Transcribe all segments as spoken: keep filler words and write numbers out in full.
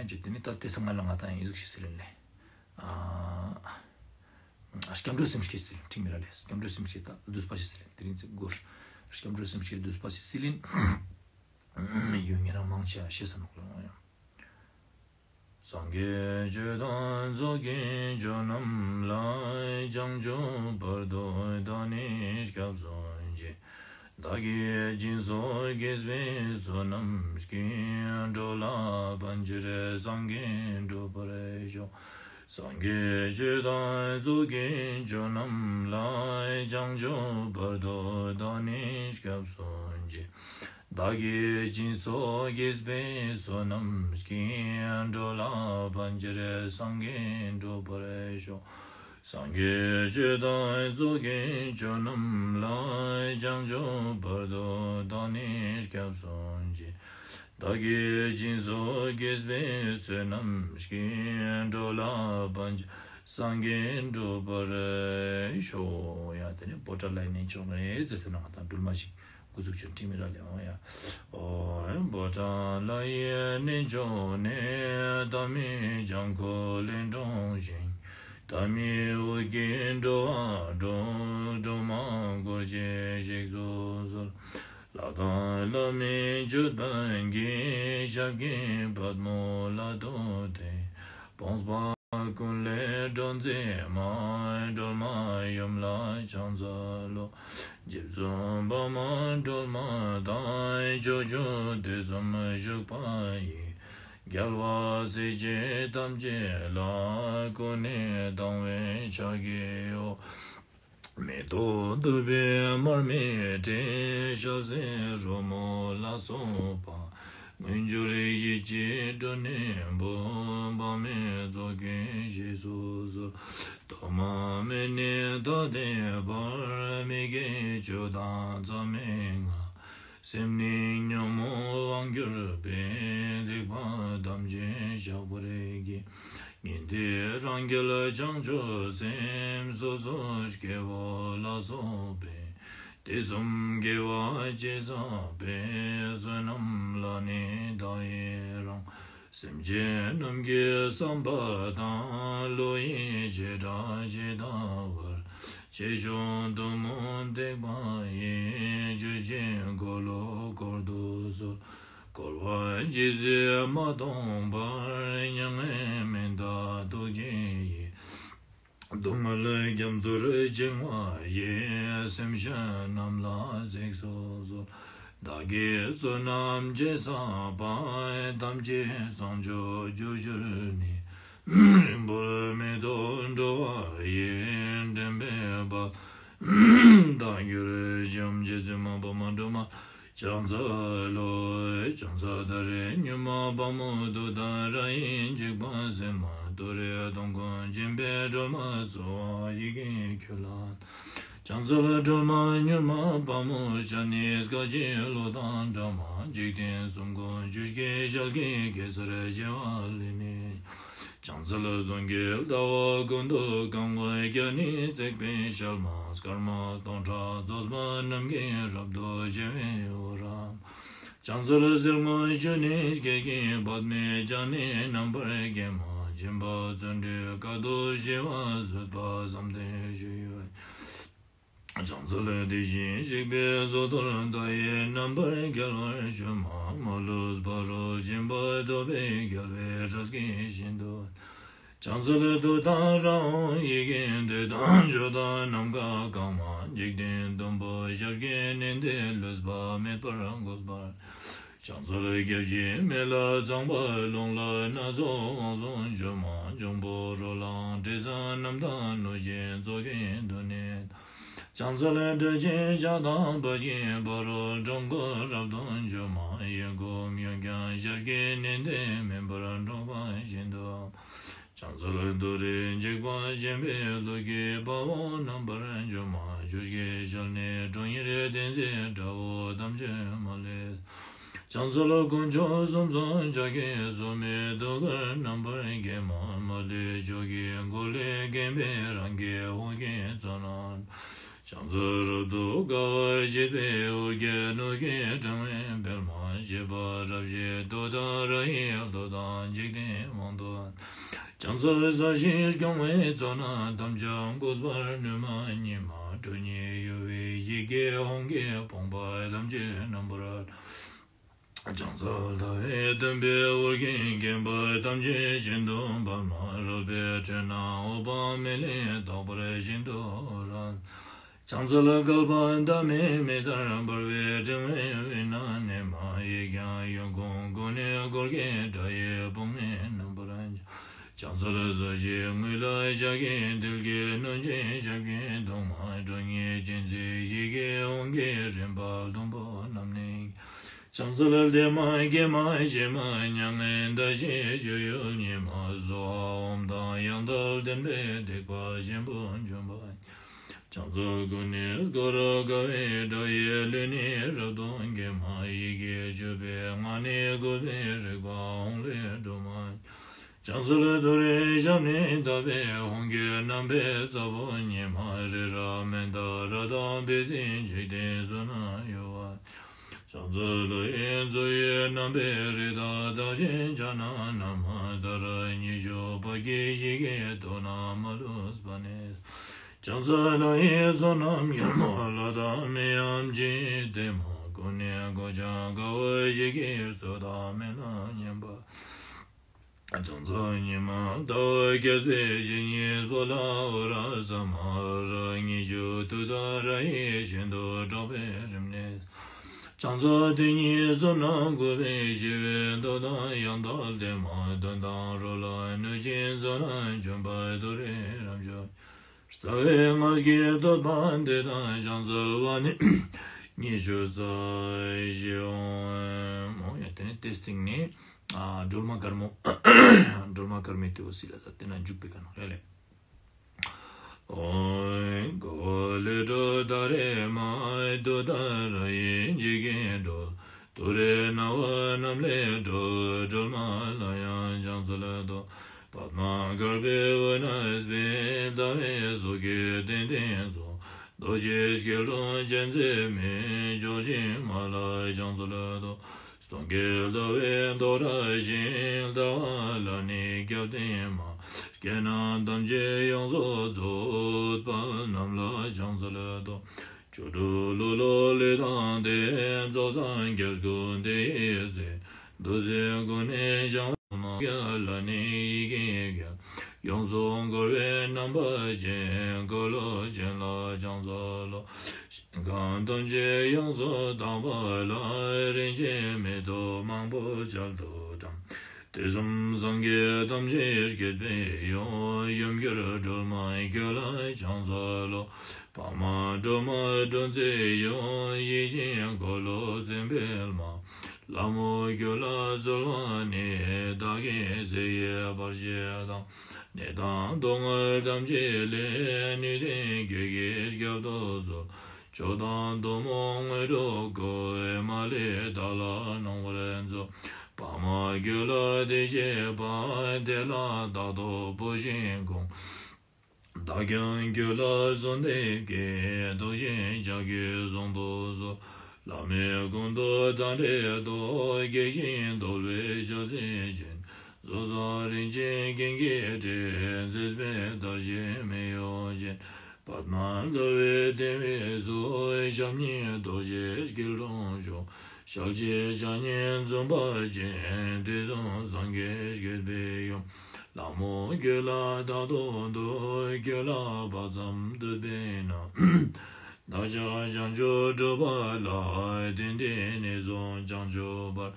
ཅིག་དེ་ནི་ད་དེ་ཚང་མ་ལ་ང་ད་ཡིན་ཟིག་ཞིག་ཟེར་ལེ། ཨ། སྐྱབས་འགྲོ་སེམས་བསྐྱེད་ཟེར་ཁྲིག་མི་ར་ལེ། སྐྱབས་འགྲོ་སེམས་བསྐྱེད་ད་བསྡུས་པ་ཞིག་ཟེར་ལེ། དེ་རིང་ཚེ་སྒོར་སྐྱབས་འགྲོ་སེམས་བསྐྱེད་བསྡུས་པ་ཞིག་ཟེར་ལེ། ཡོད་ངེད་རང་མང་ཆེ་བ་ཤེས་ས་ནོག་ལོ་ཡང་། སངས་རྒྱས་ཆོས་དང་ཚོགས་ཀྱི་མཆོག་རྣམས་ལ། བྱང་ཆུབ་བར་དུ་བདག་ནི་སྐྱབས་སུ་མཆི། བདག་གིས་སྦྱིན་སོགས་བགྱིས་པའི་བསོད་ནམས་ཀྱིས། འགྲོ་ལ་ཕན་ཕྱིར་སངས་རྒྱས་འགྲུབ་པར་ཤོག། སངས་རྒྱས་ཆོས་དང་ཚོགས་ཀྱི་མཆོག་རྣམས་ལ། བྱང་ཆུབ་བར་དུ་བདག་ནི་སྐྱབས་སུ་མཆི། བདག་གིས་སྦྱིན་སོགས་བགྱིས་པའི་བསོད་ནམས་ཀྱིས། འགྲོ་ལ་ཕན་ཕྱིར་སངས་རྒྱས་འགྲུབ་པར་ཤོག། སངས་རྒྱས་ཆོས་དང་ཚོགས་ཀྱི་མཆོག་རྣམས་ལ། བྱང་ཆུབ་བར་དུ་བདག་ནི་སྐྱབས་སུ་མཆི། བདག་གིས་སྦྱིན་སོགས་བགྱིས་པའི་བསོད་ནམས་ཀྱིས། འགྲོ་ལ་ཕན་ཕྱིར་སངས་རྒྱས་འགྲུབ་པར་ཤོག། ཡ་དེ་ནས་པོ་ཏྲ་ལ་ཡིན་ནས་ཆོག་རེད་ཟེར་ཟེར་ན་ང་དང་སྒྲོལ་མ་ཞིག་སྐུ་གཟུགས་ཅན་ཁྲིད་མི་ར་ལེ་འོང་ཡ། ཨོ་ཡ། པོ་ཏྲ་ལ་ཡི་གནས་མཆོག་ནས། ཏཱཾ་ཡིག་ལྗང་ཁུ་ལས་འཁྲུངས་ཤིང་། ཏཱཾ་ཡིག་དབུས་ཀྱི་འགྲོ་བ་སྒྲོལ། སྒྲོལ་མ་འཁོར་བཅས་གཤེགས་སུ་གསོལ། ལྷ་དང་ལྷ་མིན་ཅོད་པན་གྱིས། ཞབས་ཀྱི་པདྨོ་ལ་བཏུད་དེ། དཔུང་པ་ཀུན་ལས་སྒྲོལ་མཛད་མ། སྒྲོལ་མ་ཡུམ་ལ་ཕྱག་འཚལ་ལོ། རྗེ་བཙུན་འཕགས་མ་སྒྲོལ་མ་དང་། ཕྱོགས་བཅུ་དུས་གསུམ་བཞུགས་པ་ཡི། རྒྱལ་བ་སྲས་བཅས་ཐམས་ཅད་ལ། ཀུན་ནས་དང་བས་ཕྱག་བགྱིའོ། མེ་ཏོག་བདུག་སྤོས་མར་མེ་སྤྲིན། ཞལ་ཟས་རོལ་མོ་ལ་སོགས་པ། མངོན་གྱུར་ཡིད་ཀྱིས་སྤྲུལ་ནས་འབུལ། དཔག་མེད་ཚོགས་ཀྱིས་གཤེགས་སུ་གསོལ། ཐོག་མ་མེད་ནས་ད་ལྟའི་བར། མི་དགེ་བཅུ་དང་མཚམས་མེད་ལྔ། སེམས་ནི་ཉོན་མོངས་དབང་གྱུར་པའི། སྡིག་པ་ཐམས་ཅད་བཤགས་པར་བགྱི། ཉན་ཐོས་རང་རྒྱལ་བྱང་ཆུབ་སེམས། སོ་སོ་སྐྱེ་བོ་ལ་སོགས་པའི། དུས་གསུམ་དགེ་བ་ཅི་བསགས་པའི། བསོད་ནམས་ལ་ནི་བདག་ཡི་རང་། སེམས་ཅན་རྣམས་ཀྱི་བསམ་པ་དང་། བློ་ཡི་བྱེ་བྲག་ཇི་ལྟ་བར། ཆེ་ཆུང་ཐུན་མོང་ཐེག་པ་ཡི། རྒྱུད་ཀྱི་འཁོར་ལོ་བསྐོར་དུ་གསོལ། འཁོར་བ་ཇི་སྲིད་མ་སྟོངས་བར། མྱ་ངན་མི་འདའ་ཐུགས་རྗེ་ཡིས། སྡུག་བསྔལ་རྒྱ་མཚོར་བྱིང་བ་ཡི། སེམས་ཅན་རྣམས་ལ་གཟིགས་སུ་གསོལ། བདག་གིས་བསོད་ནམས་ཅི་བསགས་པ། ཐམས་ཅད་བྱང་ཆུབ་རྒྱུར་གྱུར་ནས། རིང་པོར་མི་ཐོགས་འགྲོ་བ་ཡི། འདྲེན་པའི་དཔལ་བདག་གྱུར་ཅིག། རྗེ་བཙུན་མ་འཕགས་མ་སྒྲོལ་མ་ཕྱག་འཚལ་ལོ། ཕྱག་འཚལ་ཏཱ་རེ་མྱུར་མ་དཔལ་མོ་ཏུཏྟཱ་ར་ཡི། འཇིགས་པ་སེལ་མ་ཏུ་རེ་གདོང་དཀར་འཇིགས་པའི་སྒྲོལ་མ་སོགས། ཡི་གེ་ཁྱོད་ལ། ཕྱག་འཚལ་སྒྲོལ་མ་མྱུར་མ་དཔལ་མོ་ཤར་ནས། སྐད་ཅིག་གློག་དང་འདྲ་མ་འཇིག་རྟེན་གསུམ་མགོན། ཆུ་སྐྱེས་ཞལ་གྱི་གེ་སར་བྱེ་བ་ལས་ནི། ཕྱག་འཚལ་གསུང་གི་ཟླ་བ་ཀུན་ཏུ་གང་བར་ཁྱབ་ནས། བརྩེགས་པའི་ཞལ་མ་སྐར་མ་སྟོང་ཕྲག་རྫོགས་པ་རྣམས་ཀྱིས་རབ་ཏུ་ཕྱེ་བའི་འོད་རབ། ཕྱག་འཚལ་ཟིལ་མངོན་ཆུ་ནས་སྐྱེས་ཀྱི་པདྨས། ཕྱག་ནི་རྣམ་པར་བརྒྱན་མ་བྱིན་པ། བརྩོན་འགྲུས་དཀའ་ཐུབ་ཞི་བ་བཟོད་པ་བསམ་གཏན་བཞི་ཡོད། ཕྱག་འཚལ་དེ་བཞིན་གཤེགས་པའི་གཙུག་ཏོར་མཐའ་ཡས། རྣམ་པར་རྒྱལ་བར་བཞུགས་མ་མ་ལུས་པ་རོ། སྦྱིན་པ་ཐོབ་པའི་རྒྱལ་བའི་སྲས་ཀྱི་ཞིང་དུ། ཕྱག་འཚལ་ཏུཏྟཱ་ར་ཧཱུྃ། ཡི་གེ་མདོས་དང་མཆོད་རྟེན་ནམ་མཁའ་གང་མ། འཇིག་རྟེན་བདུན་པོ་ཞབས་ཀྱིས་མནན་ཏེ། ལུས་པ་མེད་པར་འགོད་པར། ཕྱག་འཚལ་སྐྱབས་ཀྱི་མེ་ལྷ་ཚངས་པ་ཀླུང་ལ། སྣ་ཚོགས་དབང་ཕྱུག་མཆོད་མ་འབྱུང་པོ་རོ་ལངས། དྲི་ཟ་རྣམས་དང་གནོད་སྦྱིན་ཚོགས་ཀྱིས་འདུ་ནས། ཕྱག་འཚལ་དྲི་ཆེན་ཞགས་དང་བར་གྱི་ཕ་རོལ། འགྲོ་མགོན་རབ་ཏུ་འཇོམས་མ་ཡི་གུ། གཡོན་བརྐྱང་ཞབས་ཀྱིས་མནན་ཏེ། མེ་འབར་འཁྲུགས་པ་བཞིན་དུ། ཕྱག་འཚལ་ཏུ་རེ་འཇིགས་པ་ཆེན་པོའི་གློ་རྒྱལ་དཔའ་བོ་རྣམ་པར་འཇོམས་མ། ཆུ་སྐྱེས་ཞལ་ནི་ཁྲོ་གཉེར་ལྡན་མཛད། དགྲ་བོ་ཐམས་ཅད་མ་ལུས། ཕྱག་འཚལ་དཀོན་མཆོག་གསུམ་མཚོན་ཕྱག་གིས་བཟུང་མའི། གདུགས་དཀར་རྣམ་པར་བརྒྱན་མ་མ་ལུས་ཕྱོགས་ཀྱི་འཁོར་ལོས་བརྒྱན་པའི། རང་གི་དབང་གིས་བཙོ་ན། བྱང་རྩལ་རབ་ཏུ་དགའ་བར་བྱེད་པའི་འོ་བརྒྱལ་གནོད་སྐྱེལ་གྲང་བའི་བལ་མ་བཞད་པ་རབ་བཞད་རྡོ་དང་ར་ཡི་རྡོ་དང་འཇིག་རྟེན་དབང་དུ། བྱང་རྩལ་ས་གཞིར་སྐྱོང་བའི་ཚོགས་རྣམས་ཐམས་ཅད་འགོག་པར་ནུས་མ་ཉིད་མ་གྲོལ་སྙིང་གཡོ་བའི་ཡི་གེ་ཧཱུྃ་གིས་ཕོངས་པ་ཐམས་ཅད་རྣམ་པར། བྱང་རྩལ་ཟླ་བའི་སྟོན་པའི་འོ་བརྒྱལ་བརྒྱན་པ་ཐམས་ཅད་བཞིན་དུ་འབར་མ་རབ་པའི་ཁྲོད་ན་འོད་དཔག་མེད་ལས་དག་པར་ཤིན་ཏུ་རབ། བྱང་རྩལ་བསྐལ་པ་ཟླ་མེད་མེ་ལྟར་འབར་བའི་ཕྲེང་བའི་དབུས་ན་ནས་མར་གཡས་བརྐྱང་གཡོན་བསྐུམ་ཀུན་ནས་བསྐོར་དགའི་སྒྲ་ཡིས་དཔག་མེད་རྣམ་པར་སྤྱན། བྱང་རྩལ་ས་གཞིའི་ངོས་ལ་ཞལ་གྱི་མཐིལ་གྱིས་བསྣུན་ཅིང་ཞབས་ཀྱིས་བརྡུང་མ་ཁྲོ་གཉེར་ཅན་མཛད་ཡི་གེ་ཧཱུྃ་གི་རིམ་པ་བདུན་པོ་རྣམས་ནི། བྱང་རྩལ་ལྡན་མ་དགྱེས་མ་ཞི་མ་མྱ་ངན་འདའ་ཞིང་སྤྱོད་ཡུལ་ཉིད་མ་གཟུ་བ་ཨོཾ་དང་ཡང་དག་ལྡན་པས་བརྡེག་པ་ཆེན་པོ་འཇོམས་པ། བྱང་རྩལ་ཀུན་ནས་བསྐོར་དགའ་བའི་སྒྲ་ཡིས་ལུས་ནི་རབ་ཏུ་འགེམས་མ་ཡི་གེ་བཅུ་པའི་ངག་ནི་དགུ་པའི་རིག་པ་ཧཱུྃ་ལས་སྒྲོལ་མ། བྱང་རྩལ་ཏུ་རེ་ཞབས་ནི་བརྡབས་པའི་ཧཱུྃ་གི་རྣམ་པའི་ས་བོན་ཉི་མ་རི་རབ་མནྡ་ར་དང་བིས་ཏྲ་འཇིག་རྟེན་གསུམ་ན་གཡོ་བ། བྱང་རྩལ་ལྷ་ཡི་མཛུབ་ཡུས་བསྣམས་པའི་རི་དྭགས་བདག་ཅན་ཕྱག་ན་བསྣམས་མ་དར་ཉི་ཤུ་པ་ཀའི་ཡི་གེ་ཐོག་ན་མ་ལུས་པ་ནི། བྱང་རྩལ་ལྷ་ཡི་ཚོགས་རྣམས་ཡར་མར་ལྷ་དང་མིའམ་ཅི་ཡི་ལྡེ་མོ་ཀུན་ནས་བསྐོར་ཀྱང་དགའ་བ་ཡི་གེ་གཙུག་ཏོར་མེ་ལ་སྙེམས་པ། བྱང་རྩལ་ཉི་མ་ཟླ་བ་རྒྱས་པའི་ཞལ་གཉིས་པོ་ལ་འོད་རབ་གསལ་མ་རབ་ཉི་ཤུ་ཐུབ་དང་ར་ཡི་ཤིན་ཏུ་དྲག་པོའི་རིམས་ནད། བྱང་རྩལ་དེ་ཉིད་གསུམ་རྣམས་འགུགས་པའི་ཞི་བའི་མདོ་དང་ཡང་དག་ལྡན་མ་གདོན་དང་རོ་ལངས་གནོད་སྦྱིན་ཚོགས་རྣམས་འཇོམས་པ་ཏུ་རེ་རབ་འབྱོར། རྩ་བའི་སྔགས་ཀྱི་བསྟོད་པ་འདི་དང་བྱང་རྩལ་བ་ནི་ཉི་ཤུ་རྩ་བཞི་འོང་། ཡ་དེ་ནས་དེའི་སྟེང་ནས་ཨ་སྒྲོལ་མ་དཀར་མོ། སྒྲོལ་མ་དཀར་མོའི་ཏེའུ་སི་ལ་ས་དེ་ན་འཇུག་པའི་ཀ་ནོ་ཡ་ལེ། ཨོཾ་གོ་ལེ་ཏྲོ་ཏཱ་རེ་མ་ཏུཏྟཱ་ར་ཡེ་འཇིགས་ཀྱི་གྲོགས། ཏུ་རེ་སྣང་བ་རྣམས་ལས་སྒྲོལ། སྒྲོལ་མ་ལ་ཡང་བྱང་རྩལ་བསྟོད། པདྨ་དཀར་པོའི་དབུས་ན་སྤྱན་ཟླ་བའི་གཟུགས་ཀྱི་སྟེང་སྟེང་སོགས། རྡོ་རྗེ་སྐྱིལ་ཀྲུང་ཅན་མཛད་མི་ཕྱོགས་བཞི་མ་ལ་བྱང་རྩལ་བསྟོད། སྟོན་ཀའི་ཟླ་བའི་མདོག་འདྲ་ཞིང་ཟླ་བ་ལ་ནི་རྒྱབ་རྟེན་མ། སྐྱེ་རྣམས་ཐམས་ཅད་ཡོངས་སུ་རྫོགས། དཔལ་རྣམས་ལ་བྱང་རྩལ་བསྟོད། སྐྱོ་གྲུབ་ལྷོ་ལྷོ་ལུས་དང་ལྡན། རྫོགས་སངས་རྒྱས་སྐུ་དེ་ཡི་སྲས། འདུ་འཛི་ཀུན་ནས་སྦྱངས་པ་མ་རྒྱ་ལ་ནི་ཡི་གེ་བརྒྱ། ཡོངས་སུ་འཁོར་བའི་རྣམ་པ་ཅན། འཁོར་ལོ་ཅན་ལ་བྱང་རྩལ་བསྟོད། ཞིང་ཁམས་ཐམས་ཅད་ཡོངས་སུ་དག་པ་ལ། རིན་ཆེན་མེ་ཏོག་མང་པོ་གཅལ་དུ་དྲངས། དུས་གསུམ་སངས་རྒྱས་ཐམས་ཅད་བསྐྱེད་པའི་ཡུམ། ཡུམ་གྱུར་སྒྲོལ་མ་ཁྱོད་ལ་ཕྱག་འཚལ་ལོ། འཕགས་མ་སྒྲོལ་མ་སྒྲོལ་མཛད་ཡུམ། ཡིད་བཞིན་འཁོར་ལོ་འཛིན་པའི་མ། ལྷ་མོ་ཁྱོད་ལ་གསོལ་བ་ནི། བདག་གིས་ཚེ་ཡི་བར་ཆད་དང་། ནད་དང་སྡུག་བསྔལ་ཐམས་ཅད་ལས། ནུས་ལྡན་ཁྱོད་ཀྱི་ཞབས་ཏོག་གསོལ། མཆོག་དང་གཏུམ་མོ་དངོས་གྲུབ་སྐུ། མ་ལུས་བདག་ལ་གནང་བར་མཛོད། འཕགས་མ་ཁྱོད་ལ་གདུལ་བྱའི་དཔལ། དེ་ལ་རྟག་ཏུ་འབུལ་ཞིང་སྐོང་། བདག་ཀྱང་ཁྱོད་ལ་གསོལ་འདེབས་ཀྱི། བདག་གཞན་ཕྱག་གིས་བཟུང་དུ་གསོལ། བླ་མེད་ཀུན་ཏུ་བདག་འདྲའི་ཏོག། སྐྱེ་ཞིང་རྡོལ་བའི་ཕྱག་འཚལ་ཅན། ཟོ་ཟོ་རིན་ཆེན་ཀུན་གྱི་སྤྲིན། མཛེས་པའི་དར་ཞིང་མི་གཡོ་ཅན། པདྨ་ཟླ་བའི་ཏེ་བའི་གཟུགས། ཞབས་གཉིས་རྡོ་རྗེ་སྐྱིལ་ཀྲུང་གཤོག། ཞལ་གཅིག་ཕྱག་གཉིས་འཛུམ་པ་ཅན། དུས་གསུམ་སངས་རྒྱས་བསྐྱེད་པའི་ཡུམ། ལྷ་མོ་ཁྱོད་ལ་རྟག་ཏུ་འདུད། ཁྱོད་ལ་དཔག་བསམ་འདུད་པས་ན། བདག་ཅག་བྱང་ཆུབ་སྒྲུབ་པ་ལ། དེང་འདིར་ནས་བཟུང་བྱང་ཆུབ་བར།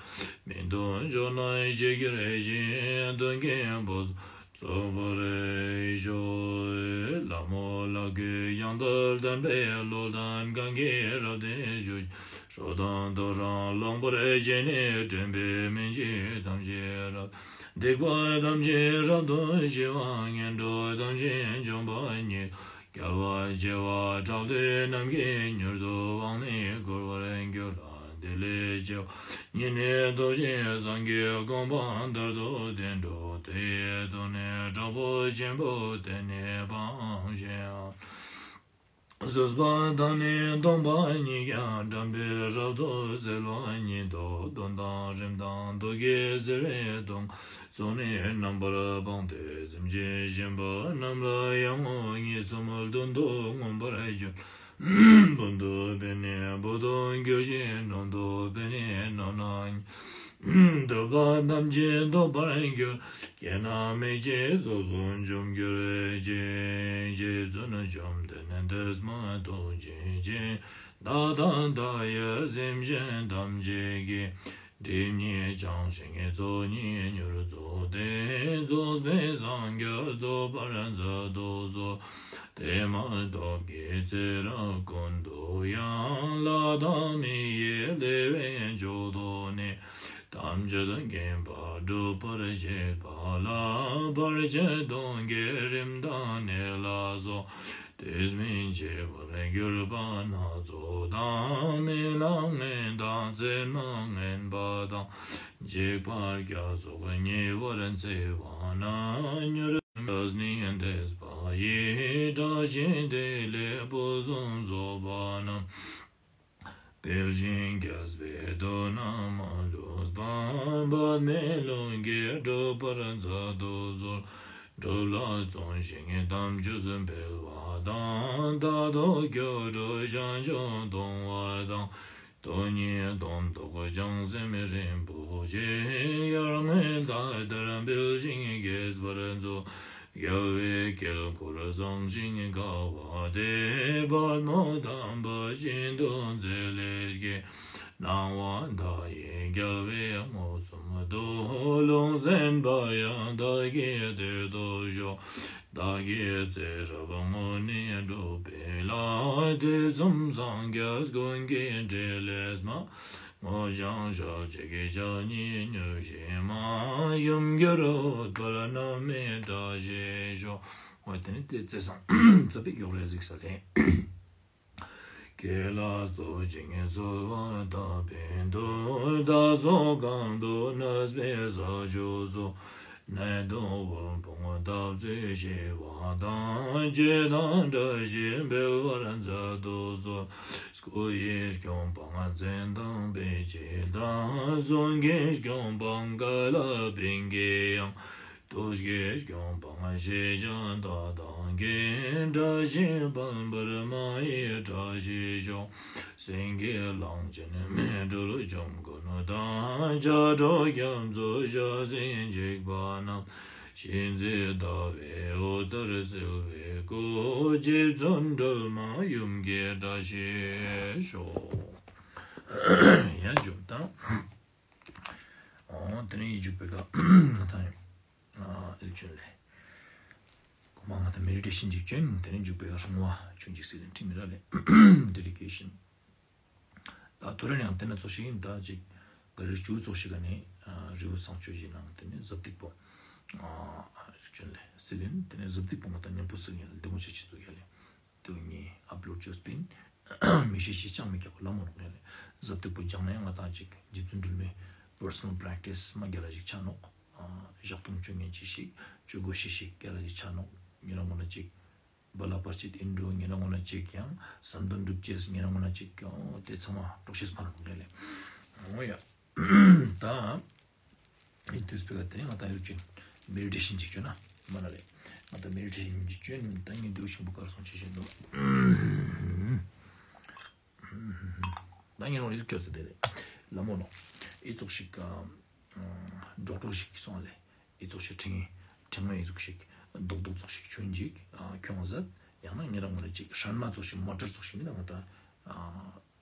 མི་མཐུན་ཕྱོགས་རྣམས་ཞི་གྱུར་ཅིང་། མཐུན་རྐྱེན་ཕུན་སུམ་ཚོགས་པར་ཤོག། ལྷ་མོ་ལ་གུས་ཡང་དག་ལྡན་པའི་བློ་ལྡན་གང་གིས་རབ་བརྟན་ཞུ། སྲོག་དང་ཐོ་རངས་ལངས་པར་བྱས་ནས། བསྐྲུན་པའི་སྨན་གྱིས་ཐམས་ཅད་རབ། སྡིག་པ་ཐམས་ཅད་རབ་ཏུ་ཞི་བ། ངན་འགྲོ་ཐམས་ཅད་འཇོམས་པ་ཉིད། རྒྱལ་བ་བྱེ་བ་ཕྲག་བདུན་རྣམས་ཀྱིས། མྱུར་དུ་དབང་ནི་བསྐུར་བར་འགྱུར་ལ། དེ་ལས་སྐྱེ་བ་ཉིད་ནི་ཐོབ་ཅིང་། སངས་རྒྱས་གོ་འཕང་མཐར་ཐུག་དེར་འགྲོ། དེ་ཡི་དོན་ནི་དྲག་པོ་ཆེན་པོ། དེ་ནི་འབངས་གཞན་ཡང་ སོས་པ་དང་ནི་སྟོང་པ་ཉིད་ཀྱང་། དགྲམ་པའི་རབ་ཏུ་གསལ་བ་ཉིད་དོ། གདོན་དང་རིམས་དང་དུག་གིས་གཟིར་བའི་དོན། ཚོགས་ནི་རྣམ་པར་སྤངས་ཏེ། སེམས་ཅན་གཞན་པ་རྣམས་ལ་ཡང་ངོ་། གཉིས་གསུམ་བདུན་དུ་མངོན་པར་བརྗོད། བོན་དུ་འབད་ནས་བོད་དུ་འགྱུར་ཞིང་། ནང་དུ་འབད་ནས་ནང་ན། འདོད་པ་ཐམས་ཅད་ཐོབ་པར་འགྱུར། སྐྱེ་རྣམས་མིག་གཅིག་སོ་སོར་འཇོམས་གྱུར་ཅིག། རྗེ་བཙུན་བཅོམ་ལྡན་འདས་མ་ཐུགས་རྗེ་ཅན། བདག་དང་བདག་གི་སེམས་ཅན་ཐམས་ཅད་ཀྱི། སྒྲིབ་གཉིས་བྱང་ཞིང་ཚོགས་གཉིས་མྱུར་རྫོགས་ཏེ། རྫོགས་པའི་སངས་རྒྱས་ཐོབ་པར་མཛད་དུ་གསོལ། དེ་མ་ཐོབ་ཀྱི་ཚེ་རབས་ཀུན་ཏུ་ཡང་། ལྷ་དང་མི་ཡི་བདེ་བའི་མཆོག་ཐོབ་ནས། ཐམས་ཅད་མཁྱེན་པ་སྒྲུབ་པར་བྱེད་པ་ལ། བར་ཆད་གདོན་བགེགས་རིམས་དང་ནད་ལ་སོགས། དུས་མིན་འཆི་བར་གྱུར་པ་སྣ་ཚོགས་དང་། རྨི་ལམ་ངན་དང་མཚན་མ་ངན་པ་དང་། འཇིགས་པ་རྒྱ་སོགས་ཉེ་བར་འཚེ་བ་རྣམས། མྱུར་འབྲལ་ནས་འདས་པ་ཡི། བཀྲ་ཤིས་བདེ་ལེགས་ཕུན་སུམ་ཚོགས་པ་རྣམས། འཕེལ་ཞིང་རྒྱས་པའི་དོན་རྣམས་མ་ལུས་པ། འབད་མེད་ལྷུན་གྱིས་འགྲུབ་པར་མཛད་དུ་གསོལ། སྒྲུབ་ལ་བརྩོན་ཞིང་དམ་ཆོས་སྤེལ་བ་དང་། རྟག་ཏུ་སྐྱབས་འགྲོ་བྱང་ཆུབ་གཏོང་བ་དང་། དོན་གཉིས་དོན་རྟོགས་བྱང་སེམས་རིན་པོ་ཆེ། ཡར་ངོའི་ཟླ་ལྟར་འཕེལ་ཞིང་རྒྱས་པར་མཛོད། རྒྱལ་བའི་དཀྱིལ་འཁོར་བཟང་ཞིང་དགའ་བ་དེར། པདྨོ་དམ་པ་ཤིན་ཏུ་མཛེས་ལེགས་སྐྱེས། སྣང་བ་མཐའ་ཡས་རྒྱལ་བའི་མངོན་སུམ་དུ། ལུང་བསྟན་པ་ཡང་བདག་གི་དོན་དུ་ཤོག། བདག་གིས་ཚེ་རབས་སྔོན་ནས་བསྒྲུབས་པའི་ལྷ། དུས་གསུམ་སངས་རྒྱས་ཀུན་གྱི་འཕྲིན་ལས་མ། སྔོ་ལྗང་ཞལ་གཅིག་ཕྱག་གཉིས་མྱུར་བཞད་མ། ཡུམ་གྱུར་འོད་དཔལ་རྣམ་སྨིན་བཀྲ་ཤིས་ཤོག། འོ་དེ་ནི་དེ་བརྩེ་བཟང་ཙ་པིག་ཡོག་རེ་གཟིགས་ས་ལེ། གྱེས་ལ་བསྟོད་ཅིང་གསོལ་བ་བཏབ་པའི་མཐུས། བདག་སོགས་གང་དུ་གནས་པའི་ས་ཕྱོགས་སུ། ནད་གདོན་དབུལ་ཕོངས་འཐབ་རྩོད་ཞི་བ་དང་། སྐྱིད་དང་བཀྲ་ཤིས་འཕེལ་བར་མཛད་དུ་གསོལ། སྐུ་ཡི་སྐྱོང་འཕང་མཚན་དང་དཔེ་བྱད་དང་། གསུང་གི་སྐྱོང་འཕང་ཀ་ལ་པིང་ཀའི་དབྱངས། དུས་ཀྱི་སྐྱོང་འཕང་ཞེས་བྱ་མཐའ་དང་མཁྱེན། བཀྲ་ཤིས་ཕོན་པོར་མ་ཡི་བཀྲ་ཤིས་ཤོག། སེང་གེ་གླང་ཆེན་མེ་སྦྲུལ་འབྱུང་ཀུན་དང་། ཕྱག་དྲུག་རྒྱ་མཚོ་ཞལ་ཟས་འཇིགས་པ་རྣམས། གཤིན་རྗེ་ཟླ་བའི་འོད་ལྟར་གསལ་བའི་སྐུ། རྗེ་བཙུན་སྒྲོལ་མ་ཡུམ་གྱི་བཀྲ་ཤིས་ཤོག། ཡ་འཇུག་དང་། ཨོ་དེ་ནས་ཡིག་རྒྱུགས་པའི་སྐབས་ང་ད་ཡིན། ཨ་ཨེ་ཆོན་ལེ། གོ་མ་ང་ད་མེ་ཌི་ཊེ་ཤན་ཅིག་བྱོན། དེ་ནས་འཇུག་པའི་སྐབས་སྲུང་བ་ཆུང་ཅིག་སྲིད་ལེན་ཁྲིད་མི་ར་ལེ། ཌེ་ཌི་ཀེ་ཤན། ད་ཐོ་རེ་ནས་ཡང་དེ་ན་ཚོ་ཞིག་ཡིན། ད་ཅིག་ག་རེ་བཅུ་ཚོགས་ཤིག་ག་ནས་རི་བོ་བཟང་སྤྱོད་ཀྱི་ནང་དེ་ནས་ཟབ་ཏིག་པོ་ཨེ་ཆོན་ལེ་སྲིད་ལེན། དེ་ནས་ཟབ་ཏིག་པོ་ང་ད་མཉམ་པོ་སྲིད་ཡ་ལེ། འདི་མོ་ཆ་ཆི་ཚོ་ཡ་ལེ། དེ་ངས་ཨབ་ལོཌ་བཅོས་པིན། མི་ཤེས་ཤེས་ཅང་མི་ཁྱབ་ལ་མོ་རོགས་ངས་ལས་ཟབ་ཏིག་པོ་སྦྱང་ན་ཡང་ང་དང་ཅིག་རྗེ་བཙུན་སྒྲོལ་མའི་པར་སོ་ནལ་པྲེག་ཊི་སི་མ་རྒྱ་ལ་ཞིག་ཆ་ནོག། ཨ་ཞག་སྟོང་བཅོ་ལྔ་ཅི་ཞིག་བཅོ་དགོས་ཤེས་ཞིག་རྒྱ་ལ་ཞིག་ཆ་ནོག། ཉེ་རང་ངོ་ན་ཅིག་བ་ལ་པར་ཆིད་ཨིན་འགྲོ། ཉེ་རང་ངོ་ན་ཅིག་ཡང་བསམ་དོན་འགྲུབ་ཅེས། ཉེ་རང་ངོ་ན་ཅིག་ཡང་དེ་ཚང་མ་གྲོགས་ཤེས་ཕ་རོགས་ངས་ལས། འོ་ཡ། ད། ཨེ་དུས་པའི་ག་དེ་ནས་ང་ད་ཡུལ་ཅན་མེ་ཌི་ཊེ་ཤན་ཅིག་བྱོས་ན་མ་ན་རེད། ང་ད་མེ་ཌི་ཊེ་ཤན་ཅིག་བྱོས་ན་ད་ངས་འདུག་ཤིང་པོ་གར་སོང་ཅི་བྱེད་འདུག། ད་ངས་རང་རིག་བཅོས་ཟེར་དེ་རེད། ལ་མོ་ནོ། ཨི་ཙོག་ཞིག་ག་འགྲོགས་འགྲོགས་ཤིག་སོང་ལེ། ཨི་ཙོག་ཞིག་ཕྲེང་ཕྲེང་བའི་ཨི་ཙོག་ཞིག་རྡོག་རྡོག་ཙོག་ཞིག་ཆུན་ཅིག་ཁྱོང་ཟད། ཡང་ན་ཉེ་རང་ངོ་ན་ཅིག་ཧྲན་མ་ཙོག་ཞིག་མོ་ཊར་ཙོག་ཞིག་མི་ད་ང་ད།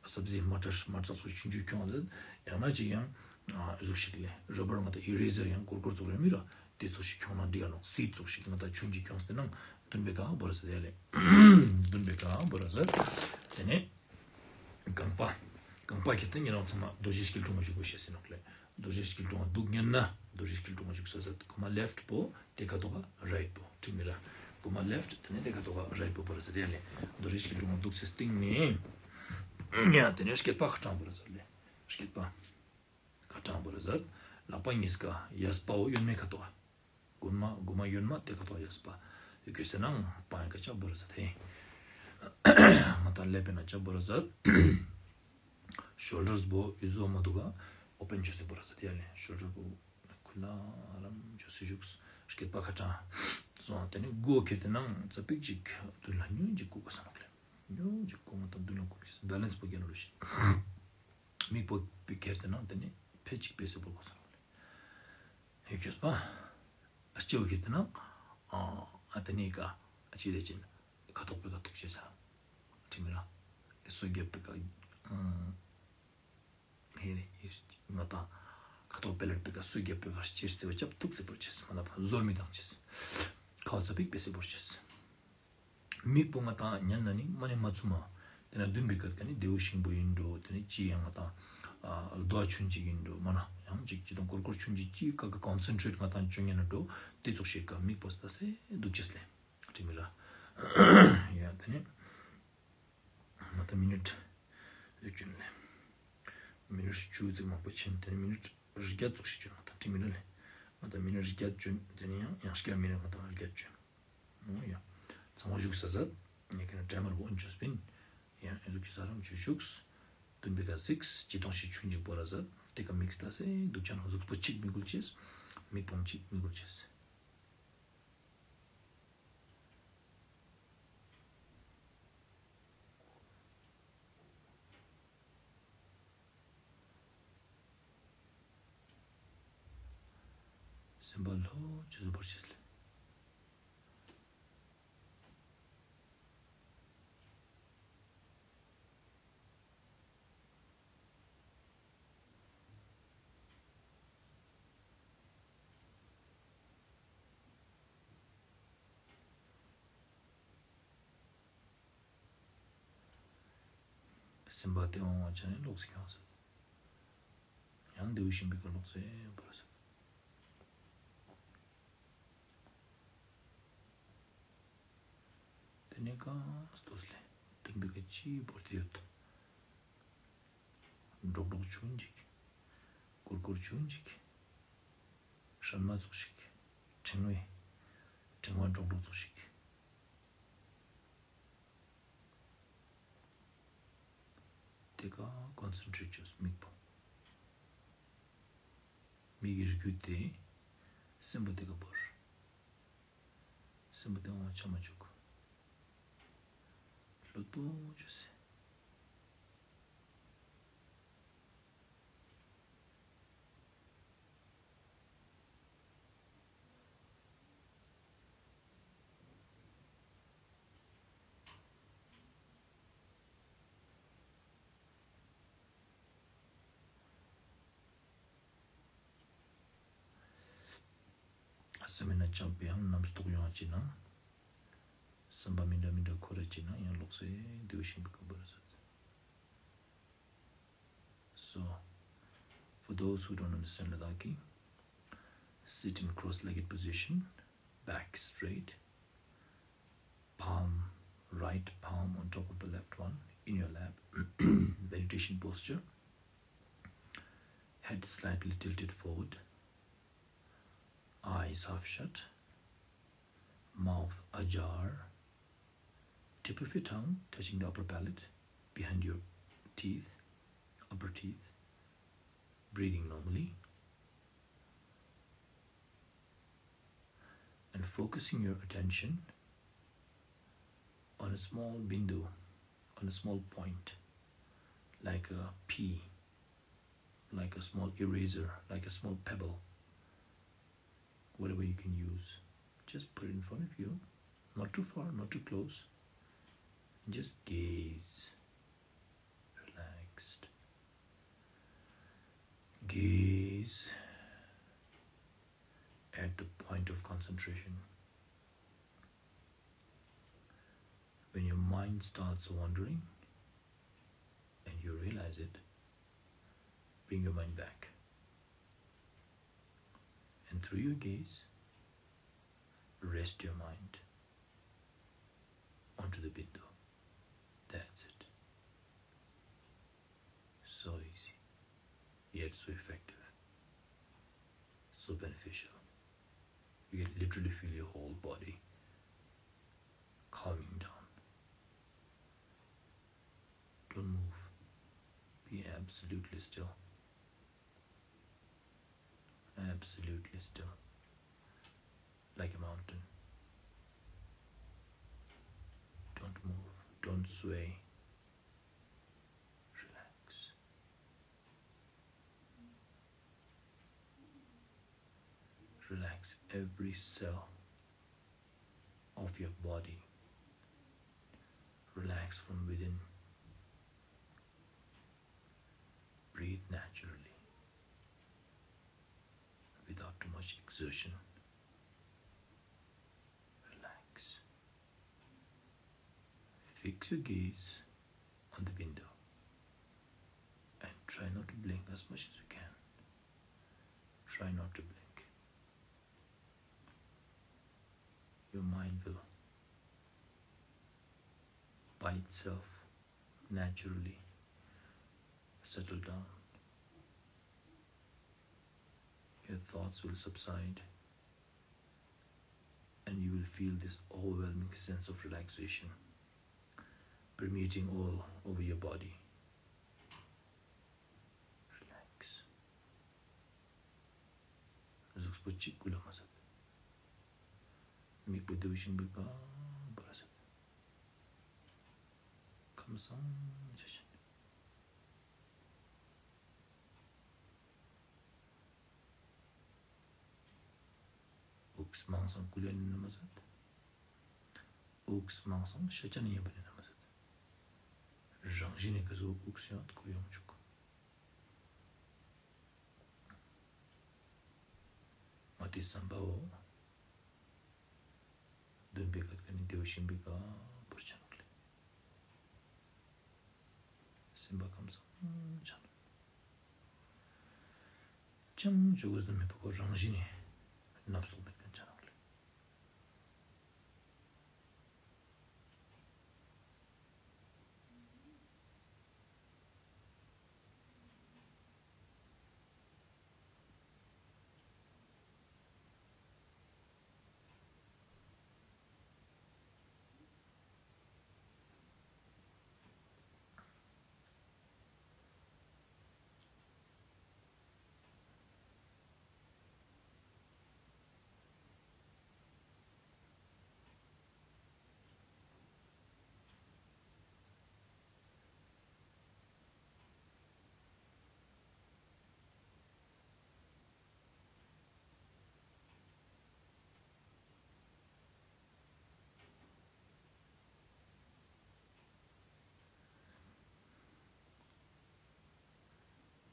སབ་ཟི་མ་ཊར་མ་ཙག་ཚོ་ཆུང་ཆུང་ཁྱོང་ཟེར། ཡང་ན་ཅིག་ཡང་ཨ་གཟུགས་ཤིག་ལས་ར་བར་ང་ད་ཨི་རེ་ཟར་ཡང་གུར་གུར་ཙོག་རེ་མི་ར། དེ་ཚོ་ཞིག་ཁྱོང་ན་འགྲིག་ཡ་ནོག། སིད་ཙོག་ཞིག་ང་ད་ཆུང་ཅིག་ཁྱོང་ཟེར་ན་འདུན་པའི་ག་བོར་ཟེར་ཡ་ལེ། འདུན་པའི་ག་བོར་ཟེར། དེ་ནས་རྐང་པ། རྐང་པ་ཁྱེར་ཏེ་ཉེ་རང་ཚང་མ་རྡོ་རྗེ་སྐྱིལ་ཀྲུང་ང་བཞུགས་དགོས་ཤེས་ཟེར་ནོག་ལེ། རྡོ་རྗེ་སྐྱིལ་ཀྲུང་ང་འདུག་ཉན་ན་རྡོ་རྗེ་སྐྱིལ་ཀྲུང་ང་བཞུགས་ས་ཟེར། གོ་མ་ལེཕ་ཊི་པོ་དེ་ཁ་ཐོག་ག་རའིཊ་པོ་ཁྲིད་མི་ར། གོ་མ་ལེཕ་ཊི་དེ་ནས་དེ་ཁ་ཐོག་ག་རའིཊ་པོ་བོར་ཟེར་ཡ་ལེ། རྡོ་རྗེ་སྐྱིལ་ཀྲུང་ང་འདུག་སའི་སྟེང་ནས། ཡ་དེ་ནས་སྐེད་པ་ཁ་ཕྲང་བོར་ཟེར་ལེ། སྐེད་པ་ཁ་ཕྲང་བོར་ཟེར། ལག་པ་གཉིས་ཀ་གཡས་པའོ་གཡོན་མའི་ཁ་ཐོག་ག། གོ་མ་གོ་མ་གཡོན་མ་དེ་ཁ་ཐོག་ག་གཡས་པ། ཡོད་ཀྱི་ཟེར་ན་པང་ཡ་ཁ་ཆག་བོར་ཟེར་ཏེ། ང་ད་ལེ་པེ་ན་ཅབ་བོ་ར་ཟད། ཤོལ་ཌར་སི་བོ་ཡུ་ཟོ་མ་དུ་ག་ཨོ་པན་ཅོ་སི་བོ་ར་ཟད་ཡ་ལེ། ཤོལ་ཌར་བོ་ཁུ་ལ་རམ་ཅོ་སི་བཞུགས། སྐེད་པ་ཁ་ཏྲང་སོང་། དེ་ནི་མགོ་ཁེར་དེ་ནང་ཙ་པིག་ཅིག་མདུན་ལ་ཉུང་ཅིག་བཀུག་ག་ས་ནོག་ལེ། ཉུང་ཅིག་བཀུག་ང་ད་མདུན་ལ་བཀུག་ཅིག་བེ་ལེན་སི་བོ་རྒྱ་ནོ་རུ་ཤི། མིག་པོ་པི་ཁེར་དེ་ནང་དེ་ནི་ཕེ་ཅིག་པེ་སི་བོ་གོ་ས་ནོག་ལེ། ཧེ་ཁྱོད་པ། ཨ་ལྕེ་བོ་ཁེར་དེ་ན། ཨ་ཨ་དེ་ནས་ཀ་ཨ་ཅི་རེ་ཅིན། ཁ་ཐོག་པའི་ཁ་ཐུག་ཅེས་ས། ཁྲིམས་ར། ཨེ་སོ་རྒྱབ་པའི་ཀ་ཨ་ཧེ་རེ་ཡིས་ང་དང་། ཁ་ཐོག་པའི་ལར་པའི་ཀ་སོ་རྒྱབ་པའི་ཀ་ཅེར་རྩེ་བ་ཅབ་ཐུག་རྩེ་བར་ཅེས་མ་ན་བ་ཟོར་མི་དང་ཅེས། ཁ་བ་ཙ་པིག་པེ་སི་བོར་ཅེས། མིག་པོ་ང་དང་ཉན་ན་ནི་མ་ནི་མ་ཚུ་མ། དེ་ན་མདུན་པའི་ཀ་ཀ་ནི་རྡེའུ་ཤིང་པོ་ཡིན་འགྲོ། དེ་ནི་ཅི་ཡང་ང་དང་། ཨ་རྡོ་ཆུན་ཅིག་ཡིན་འགྲོ་མ་ན་ཡང་ཅིག་ཅི་དང་ཀོར་ཀོར་ཆུན་ཅིག་ཅི་ཀ་ཀ་ཀོན་སེན་ཊྲེཊ་ང་དང་ཅོ་ཉན་ན་འགྲོ། དེ་ཙོག་ཤེས་ཀ་མིག་པོ་སྟ་སེ་འདུག་ཅེས་ལེ། ཁྲིམས་ར། ཡ་དེ་ནི། ང་དང་མི་ནིཊ་ཡོད་ཅུན་ལེ། མི་ནིཊ་བཅུ་ཙིག་མང་པོ་ཕྱིན། དེ་ནི་མི་ནིཊ་བརྒྱ་ཙོག་ཤེས་ཅུན་ང་དང་ཁྲིམས་ར་ལེ། ང་དང་མི་ནིཊ་བརྒྱ་ཅུན་དེ་ནི་ཡང་ཡང་སྐྱར་མི་ནིཊ་ང་དང་བརྒྱ་ཅུན། ཨོ་ཡ། ཚང་མ་བཞུགས་ས་ཟད། ངས་ཁྱེད་ན་ཊའི་མར་འོན་ཅོས་པིན། ཡང་ཨེ་ཟུག་ཅི་ས་རང་ཆུ་བཞུགས། སྟོན་པའི་ཀ་གཟིགས་ཅི་གཏོང་ཞིག་ཆུན་ཅིག་བོ་ར་ཟད། དེ་ཀ་མིག་སྟ་སེ་འདུག་ཅན་གཟུགས་པོ་གཅིག་མི་དགོས་ཅེས། མིག་པོང་གཅིག་མི་དགོས་ཅེས། སེམས་པ་ལྷོད་ཅེས་སུ་བོར་ཤེས་ལེ། སེམས་པ་སྟེས་དབང་བ་ཆ་ནས་ལོག་སི་ཁྱང་ཟེར། ཡང་རྡེའུ་ཤིང་པའི་ཀ་ལོག་སེ་བོར་ཟེར། དེ་ནས་གང་སྟོས་ལེ། སྟོན་པའི་ཀ་ཅི་བོར་ཏེ་ཡོད། འགྲོག་འགྲོག་ཆུན་ཅིག་ཀོར་ཀོར་ཆུན་ཅིག་ཧྲན་མ་ཙོག་ཤིག་ཕྲེང་བའི་ཕྲེང་བ་འགྲོག་འགྲོག་ཙོག་ཤིག་དེ་ཀ་ཀོན་སེན་ཊྲེཊ་ཅོས་མིག་པོ། མིག་གི་རྒྱུ་དེ་སེམས་པོ་དེ་ཀ་བོར། སེམས་པོ་དེ་འོང་བ་ཆ་མ་བཅུག་ལྷོད་པོ་ཅོས་སེ། སེམས་མེད་ན་ཅང་པའི་ཡང་རྣམ་རྟོག་ཡོང་བ་ཅི་ན། བསམ་པ་མི་འདྲ་མི་འདྲ་འཁོར་ར་ཅི་ན་ཡང་ལོག་སེ་རྡེའུ་ཤིང་པའི་ཀ་བོར་ཟེར། So, for those who don't understand Ladakhi, sit in cross-legged position, back straight, palm, right palm on top of the left one in your lap, meditation posture, head slightly tilted forward, eyes half shut, mouth ajar, tip of your tongue touching the upper palate, behind your teeth, upper teeth, breathing normally, and focusing your attention on a small bindu, on a small point, like a pea, like a small eraser, like a small pebble, whatever you can use. Just put it in front of you, not too far, not too close. And just gaze, relaxed. Gaze at the point of concentration. When your mind starts wandering and you realize it, bring your mind back. And through your gaze, rest your mind onto the bindu. That's it. So easy, yet so effective, so beneficial. You can literally feel your whole body calming down. Don't move. Be absolutely still. Absolutely still. Like a mountain. Don't move. Don't sway. Relax. Relax every cell of your body. Relax from within. Breathe naturally, without too much exertion. Relax. Fix your gaze on the window and try not to blink as much as you can. Try not to blink. Your mind will, by itself, naturally settle down. Your thoughts will subside, and you will feel this overwhelming sense of relaxation permeating all over your body. Relax. གཟུགས་པོ་གཅིག་པུ་ལ་མ་ཟད། མིག་པོ་བདེ་བ་ཞིམ་པོའི་གང་པོ་ལ་ཟད། ཁམས་བཟང་ཆ་ཅན། དབུགས་མང་སང་ཀུ་ལེ་ནི་མ་ཟད། དབུགས་མང་སང་ཤ་ཅན་ཡིན་པ་ནི་མ་ཟད། རང་བཞིན་ནི་ག་ཟུག་དབུགས་ཡོད་ཁོ་ཡོང་ཆོག་མ་དེ་བསམ་པའོ། འདུན་པའི་ཁ་ཁ་ནི་བདེ་བ་ཞིམ་པའི་ག་པར་ཆ་ནོག་ལེ། སེམས་པ་ཁམས་བཟང་ཆ་ནོག་ཅང་ཇོ་གོས་ནི་མེད་པ་ཁོ་རང་བཞིན་ནི་ནབ་སོག་མེད་མཁན་ཆ་ནོག་ལེ།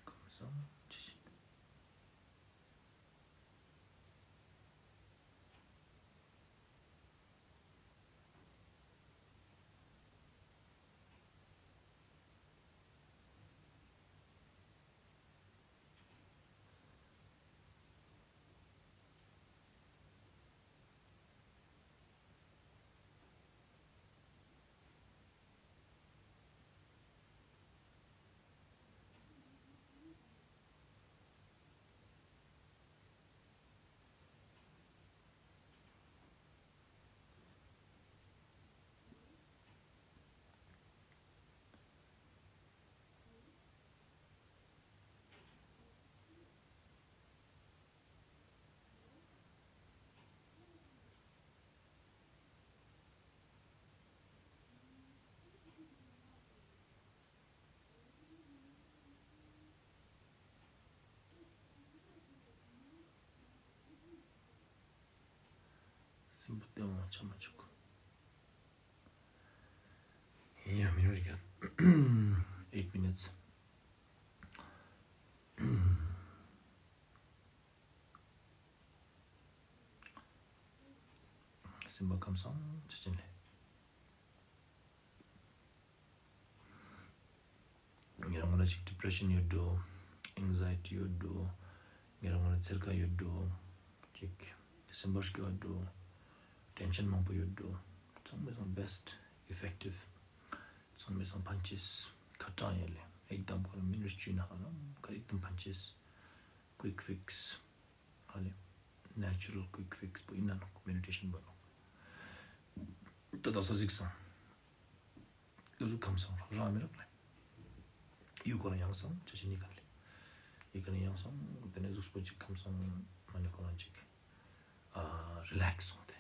ཁམས་བཟང་ཆ་ཅན། སེམས་པ་བརྟན་པོ་ཆགས་མ་བཅུག་ཡིན་ཡང་མི་འགྲོ་རིགས། Eight minutes. སེམས་པ་ཁམས་བཟང་ཆ་ཅན་ལེ། ངེད་རང་ངོ་ལ་ཅིག་depression ཡོད་འགྲོ། anxiety ཡོད་འགྲོ། ངེད་རང་ངོ་ལ་འཚེར་ཁ་ཡོད་འགྲོ། ཅིག་སེམས་པ་སྐྱོ་འགྲོ། tension མང་པོ་ཡོད་འགྲོ། ཚང་མའི་སང་best effective ཚང་མའི་སང་ཕན་ཆེས་ཁ་གྲངས་ཡོད་ལེ། ཨེག་དམ་ཁོ་རང་མི་ནུར་བཅུ་ན་ཧ་ལམ་ཁ་ཨེག་དམ་ཕན་ཆེས། Quick fix ཧ་ལེ། Natural quick fix པོ་ཡིན་ན་ནོག meditation པོ་ནོག་ད་ད་ས་གཟིགས་སང་། ཨུ་ཟུ་ཁམས་སང་རོགས་རང་མི་རོགས་ལེ། ཡུལ་ཁོ་རང་ཡང་སང་ཆ་ཆེ་གཉིས་ཀ་ལས། ཡུལ་ཁོ་རང་ཡང་སང་དེ་ནས་གཟུགས་པོ་ཅིག་ཁམས་སང་མ་ནི་ཁོ་རང་ཅིག་ཨ་རི་ལེགས་སོང་སྟེ།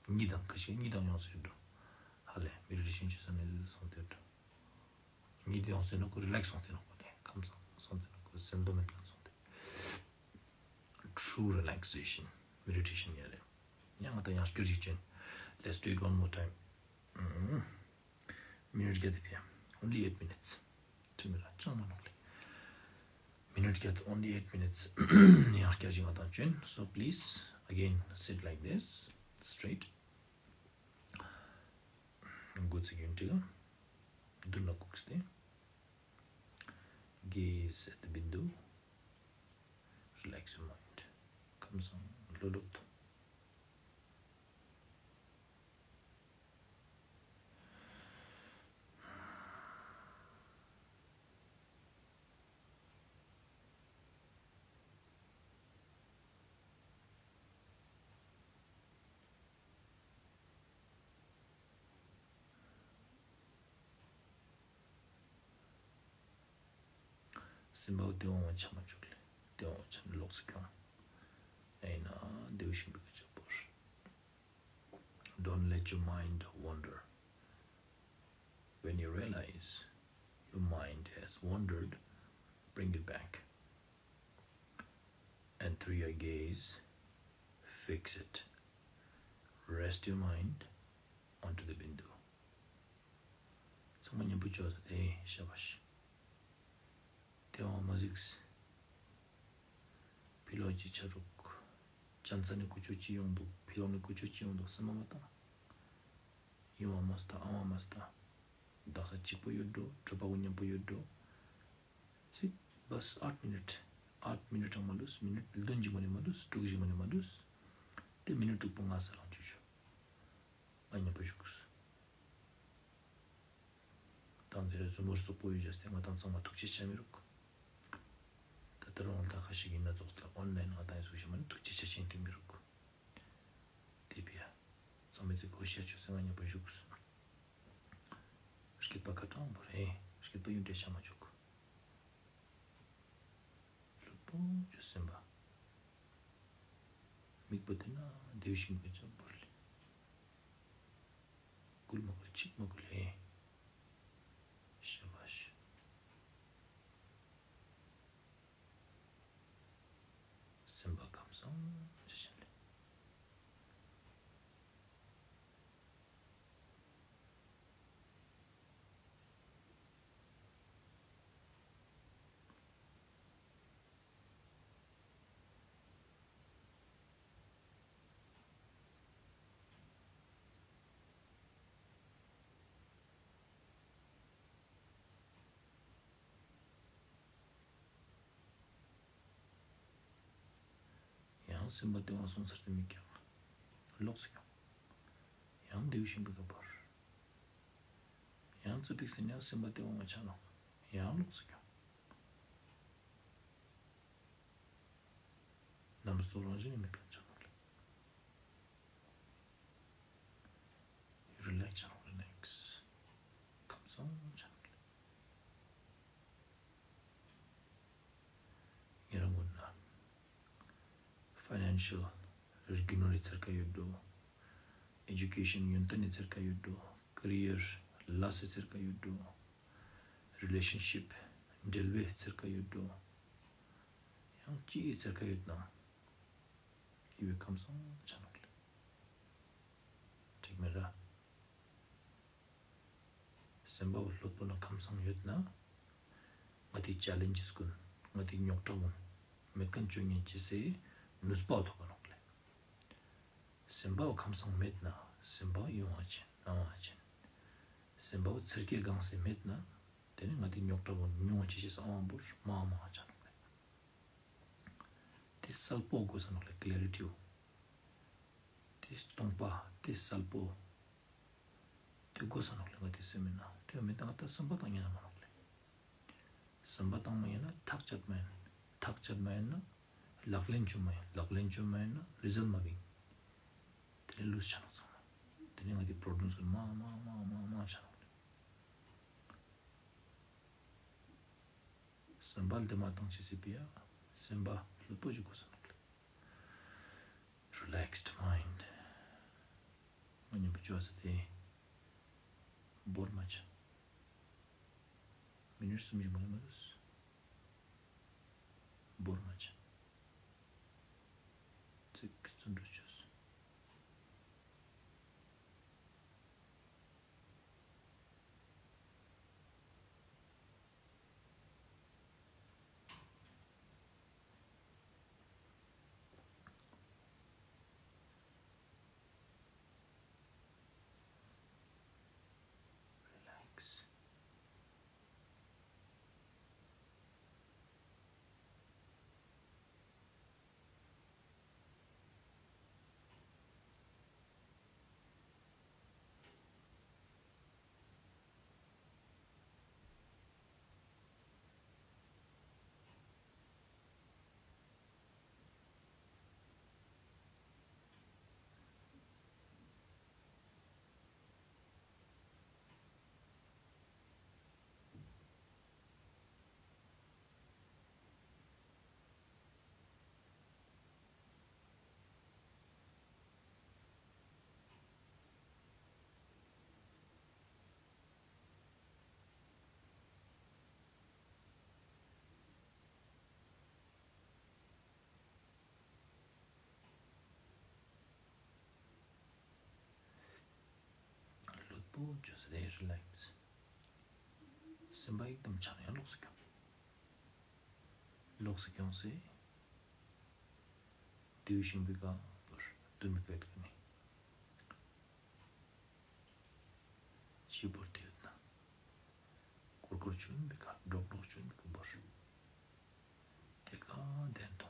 གཉིད་དང་ཁ་ཤས་གཉིད་དང་ཡོང་སྲིད་འགྲོ། ཧ་ལས་མེ་ཌི་ཊེ་ཤན་བྱེད་ས་ནས་སོང་སྟེ་འགྲོ། གཉིད་ཡོང་སྲིད་ན་ཁོ་རི་ལེགས་སོང་སྟེ་ནོ་ཁོ་ལས་ཁམས་སང་སོང་སྟེ་ནོ་ཁོ་སེམས་དོ་མེད་ལ་སོང་སྟེ། True relaxation, meditation ཡ་རེད། ཡང་ང་ད་ཡང་སྐྱུར་ཞིག་ཅན། Let's do it one more time. མི་ནིཊ་བརྒྱད་དེ་ཕེ། Only eight minutes. ཁྲིམས་ར་ཅང་མ་ནོག་ལེ། མི་ནིཊ་བརྒྱད། Only eight minutes. ཡང་སྐྱུར་ཞིག་ང་དང་ཅན། So please, again, sit like this, straight. མགོ་ཚིག་ཡུན་ཀྲིག་ག་མདུན་ལ་བཀུག་སྟེ། Gaze at the window. Relax your mind. ཁམས་སང་ལྷོད་ལྷོད། སེམས་པ་སྟེས་དབང་བ་ཆ་མ་བཅུག་ལེ། སྟེས་དབང་བ་ཆ་ནས་ལོགས་སུ་ཁྱོང་། ཨེ་ན་བདེ་བོ་ཞིག་འབུད་ཀ་ཅག་པོར། Don't let your mind wander. When you realize your mind has wandered, bring it back. And through your gaze, fix it. Rest your mind onto the window. ཚང་མ་མཉམ་པོ་ཅོག་ཟེར་ཏེ་ཤ་བ་ཤི། དེ་བ་མ་གཟིགས། ཕི་ལོག་ཅི་ཆ་རུག་ཅན་ཚ་ནི་ཀུ་ཅོ་ཅི་ཡོང་འདུག་ཕི་ལོག་ནི་ཀུ་ཅོ་ཅི་ཡོང་འདུག་སེམས་མ་མ་བཏང་། ཡིན་བ་མ་སྟ་ཨ་བ་མ་སྟ། བདག་ས་གཅིག་པོ་ཡོད་འགྲོ་གྲོད་པ་གུ་མཉམ་པོ་ཡོད་འགྲོ། ཚིག་བས་ཨཊ་མི་ནིཊ། ཨཊ་མི་ནིཊ་ཀྲང་མ་ལུས། མི་ནིཊ་བདུན་ཅིག་མ་ནི་མ་ལུས། དྲུག་ཅིག་མ་ནི་མ་ལུས། དེ་མི་ནིཊ་དྲུག་པོ་ང་ས་ལང་ཅུ་ཅུ། ང་མཉམ་པོ་བཞུགས། དང་དེ་རེ་ཟུ་མོར་སོག་པོ་ཡོད་ཅེས་ཏེ་ང་དང་ཚང་མ་ཐུགས་རྗེ་ཆེ་མི་རུག་ད་ལྟ་རོང་ལ་ཁ་ཤས་ཀྱི་ན་ཚོགས་ལ་ཨོན་ལན་ང་དང་ཡི་སུ་ཞིག་མ་ནི་ཐུགས་རྗེ་ཆེ་ཆེན་དེ་མི་རུག་དེ་བས། ཚང་མས་ཚིག་གོ་ཤེར་ཆོས་སེ་ང་མཉམ་པོ་བཞུགས། སྐྱིད་པ་ཁ་དྲང་པོ་རེད། སྐྱིད་པ་ཡུན་འབྲེལ་ཆ་མ་བཅུག་ལྷོད་པོ་ཆོས་སེམས་པ། མིག་པོ་དེ་ན་བདེ་བ་ཞིག་མི་ཅག་བོར་ལེ། སྐུལ་མ་སྐུལ་ཅིག་མ་སྐུལ་ལེ། ཤ་བ་ཤ། སེམས་པ་ཁམས་སང་ཅི་བཞིན་ལེ། ཡང་སེམས་པ་སྟེས་དབང་སོང་ཚར་ཏེ་མིག་ཀྱང་ལོགས་སུ་ཁྱོང་། ཡང་བདེ་བ་ཞིག་འབུད་ཀ་བོར། ཡང་ཙི་པིག་སེ་ནས་སེམས་པ་སྟེས་དབང་ཆ་ནོག་ཡང་ལོགས་སུ་ཁྱོང་། རྣམ་རྟོག་རང་བཞིན་ནི་མེད་པར་ཆ་ནོག་ལེ། རི་ལེགས་ཆ་ནོག་རི་ལེགས། ཁམས་སང་ཆ་ནོག་ལེ། ཉེ་རང་ངོ་ན། ཕའི་ནན་ཤལ་རིག་གི་ནོར་རི་ཚེར་ཁ་ཡོད་འགྲོ། ཨེ་ཇུ་ཀེ་ཤན་ཡོན་ཏན་ནི་ཚེར་ཁ་ཡོད་འགྲོ། ཀེ་རི་ཡར་ལ་སི་ཚེར་ཁ་ཡོད་འགྲོ། རི་ལེ་ཤན་ཤིབ་འབྲེལ་བའི་ཚེར་ཁ་ཡོད་འགྲོ། ཡང་ཅི་ཡི་ཚེར་ཁ་ཡོད་ན། ཡི་བའི་ཁམས་སང་ཆ་ནོག་ལེ། འགྲིག་མེད་ར། སེམས་པ་བ་ལྷོད་པོ་ན་ཁམས་སང་ཡོད་ན། ང་དེ་ཅ་ལེན་ཇིས་ཀུན། ང་དེ་རྙོག་དྲ་ཀུན། མེད་མཁན་བཅོ་ཉན་ཅི་སེ་ནུས་པ་བ་ཐོབ་པ་ནོག་ལེ། སེམས་པ་བ་ཁམས་སང་མེད་ན། སེམས་པ་བ་ཡོང་བ་ཅན་སྣང་བ་ཅན། སེམས་པ་བ་ཚེར་ཁའི་གང་སེ་མེད་ན། དེ་ནི་ང་དེ་རྙོག་དྲ་ཀུན་ཉུང་བ་ཅི་ཤེས་ས་ཨང་བོར་མ་མ་ཆ་ནོག་ལེ། དེ་གསལ་པོ་དགོས་ས་ནོག་ལེ། ཀླེ་རི་ཊི་བོ། དེ་སྟོང་པ་དེ་གསལ་པོ། དེ་དགོས་ས་ནོག་ལེ། ང་དེ་སེམས་མེད་ན་དེ་མེད་ད་ང་ད་བསམ་པ་བཏང་ཉན་ན་མ་ནོག་ལེ། བསམ་པ་བཏང་མ་ཉན་ན་ཐག་བཅད་མ་ཡིན། ཐག་བཅད་མ་ཡིན་ན་ལག་ལེན་བཅོ་མ་ཡིན། ལག་ལེན་བཅོ་མ་ཡིན་ན་རི་ཛལ་མ་བིང་། དེ་ནས་ལུས་ཆ་ནོག་ཚང་མ། དེ་ནས་ང་དེ་པྲོབ་ལེམ་སི་ཀུན་མ་མ་མ་མ་མ་ཆ་ནོག་ལེ། སེམས་པ་ལྡེ་མ་བཏང་བྱེད་སྲིད་པས་ཡ། སེམས་པ་ལྷོད་པོ་ཞིག་དགོས་ས་ནོག་ལེ། Relaxed mind. ང་མཉམ་པོ་བཅོས་ས་དེ་བོར་མ་ཆ། མི་ནིཊ་གསུམ་ཞིག་མ་ལས་མ་འདུག་བོར་མ་ཆ། ཚིག་བརྩོན་འགྲུས་བཅོས། Relax. ལྷོད་པོ་བཅོས་ཏེ་རི་ལེགས། སེམས་པ་ཡིག་དམ་ཆགས་ན་ཡང་ལོགས་སུ་འཁྱོངས། ལོགས་སུ་འཁྱོངས་སེ། དེའུ་ཤིང་པའི་ཀ་བོར་དུ་མི་ཀ་ཡོད་ཀ་ནི། ཅི་བོར་དེ་ཡོད་ན། ཀོར་ཀོར་བཅོས་པའི་ཀ་སྒྲོག་སྒྲོག་བཅོས་པའི་ཀ་བོར། དེ་ཀ་བདེན་དོ།